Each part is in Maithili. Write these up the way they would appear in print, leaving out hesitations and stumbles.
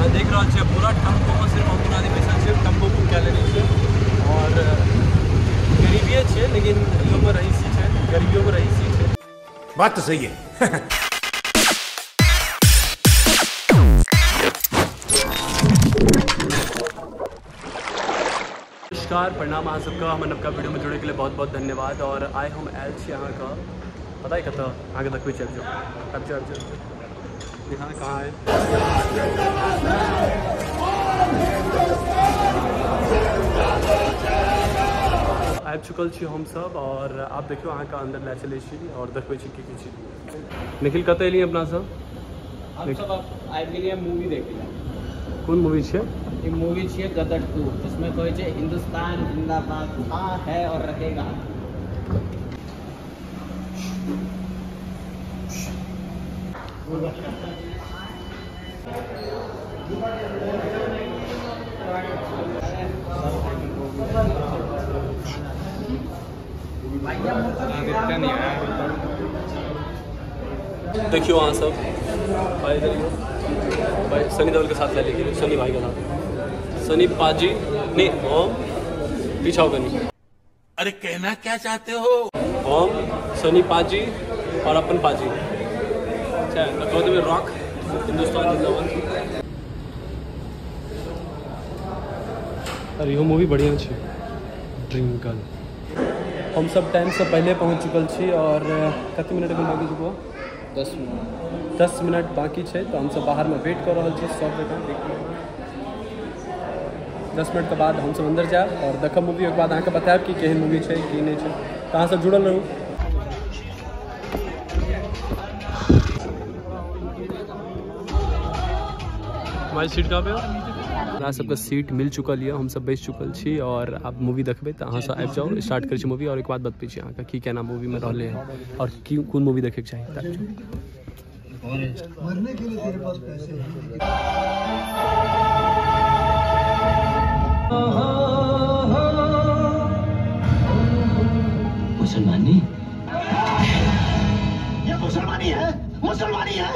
देख रहल छियै पूरा टेम्पो में सिर्फ हम तीन आदमी बैसल छियै, टेम्पो बुक कए लेने छियै। और गरीबिए छै लेकिन इहोमे रईसी छै, गरीबियोमे रईसी छै। बात तो सही है। नमस्कार, प्रणाम अहाँ सबके। हमर नवका वीडियो में जुड़े के लिए बहुत बहुत धन्यवाद। और आइ हम आयल छी अहाँके पता है कतऽ, अहाँके देखबै छी, आबि जाउ आबि जाउ आबि जाउ। यहाँ कहाँ है? आबि चुकल छी हमसब और आब देखियौ अहाँके अंदर लए चलै छी और देखबै छी की की छी। निखिल कतऽ एलियै अपना सब? हम सब आबि गेलियै मूवी देखै लए। कोन मूवी छियै? ई मूवी छियै गदर 2, जिसमें कहै छै हिंदुस्तान जिंदाबाद था है और रहेगा। देखियो अहाँ सब भाई, भाई सनी देओल के साथ ले लेकिन सनी भाई के साथ, सनी पाजी नहीं हम पीछा कनी। अरे कहना क्या चाहते हो? हम सनी पाजी और अपन पाजी। अच्छा तो कहो तुम्हें रॉक हिंदुस्तान जिंदाबाद। अरे यो मूवी बढ़िया छै, ड्रीम गर्ल। हम सब टाइम से पहले पहुँच चुकल छी और कते मिनट एखन बाकी छै? 10 मिनट। 10 मिनट बाकी छै, तो हम सब बाहर में वेट कर रहल छी सब जगह। 10 मिनट के बाद हम सब अंदर जायब और देखब मूवी। ओकर बाद अहाँके बतायब कि केहन मूवी छै की नहि छै। तऽ अहाँ सब जुड़ल रहू। हमारी सीट कहाँ पे है? हमरा सबके सीट मिल चुकल यऽ, हमसब बैस चुकल छी और आब मूवी देखबै। तऽ अहाँ सब आबि जाउ, स्टार्ट करै छी मूवी और एक बाद बतबै छी अहाँके की केना मूवी में रहलै हँ और की कोन मूवी देखैके चाही। तऽ आबि जाउ। मरने के लिए तेरे पास पैसे हैं। मुसलमानी, ये मुसलमानी है, मुसलमानी है।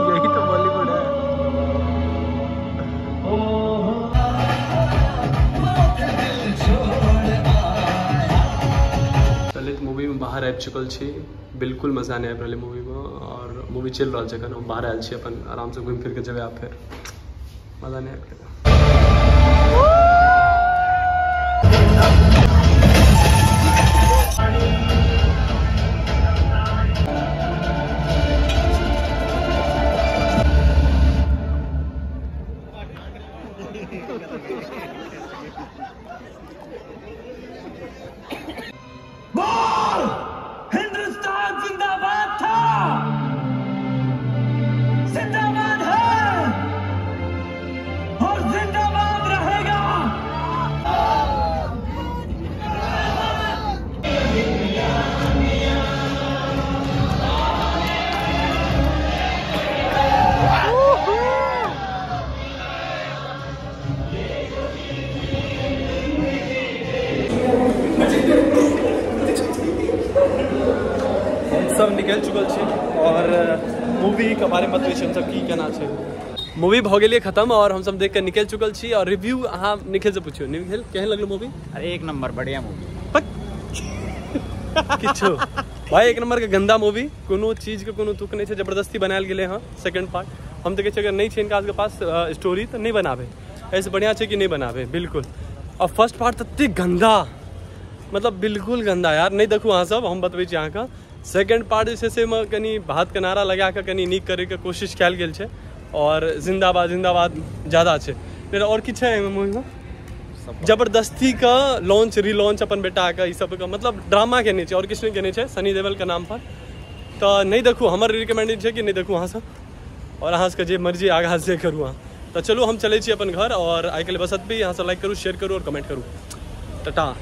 यही तो बॉलीवुड है। चलित मूवी में बाहर आबि चुकल छी, बिल्कुल मजा नहीं आबि रहल मूवी में और मूवी चलि रहल छै एखन। हम बाहर आयल छी अपन आराम से घुमि फिर के जेबै आब, फेर मजा नहीं आबि रहल। बोल हिंदुस्तान जिंदाबाद था, जिंदाबाद है और जिंदाबाद रहेगा। सब निकल चुकल छी और मूवी के बारे में बतबै छी हम सब की केना छै। मूवी भऽ गेलै खत्म और हम सब देख के निकल चुकल छी। और रिव्यू अहाँ निखिल से पुछियौ। निखिल केहन लगल मूवी? अरे एक नंबर बढ़िया मूवी। किछु भाई एक नंबर के गंदा मूवी, कोनो चीज के कोनो तुक नहीं छै, जबरदस्ती बनायल गेलै हँ सेकंड पार्ट। हम तऽ कहै छियै अगर नहीं छै इनका सबके पास स्टोरी तऽ नहीं बनाबे, ऐसे बढ़िया छै कि नहीं बनाबे बिल्कुल। और फर्स्ट पार्ट ततेक गंदा, मतलब बिल्कुल गंदा यार, नहीं देखू अहाँ सब, हम बतबै छी अहाँके। सेकंड पार्ट जे छै से मे कनि भातके नारा लगा कऽ कनि नीक करैके कोशिश कयल गेल छै और जिंदाबाद जिंदाबाद ज़्यादा छै। और किछु छै एहिमे मूवीमे? जबरदस्ती के लॉन्च रीलॉन्च अपन बेटाके ई सबके मतलब ड्रामा केने छै और किछु नहि केने छै सनी देओल के नाम पर। तऽ नहि देखू, हमर रिकमेंडेड छै कि नहि देखू अहाँ सब और अहाँ सबके जे मर्जी आगाँ से करू अहाँ। तऽ चलू हम चलै छी अपन घर और आइके लिए बस एतबी। अहाँ सब लाइक करू, शेयर करू और कमेंट करू। टाटा।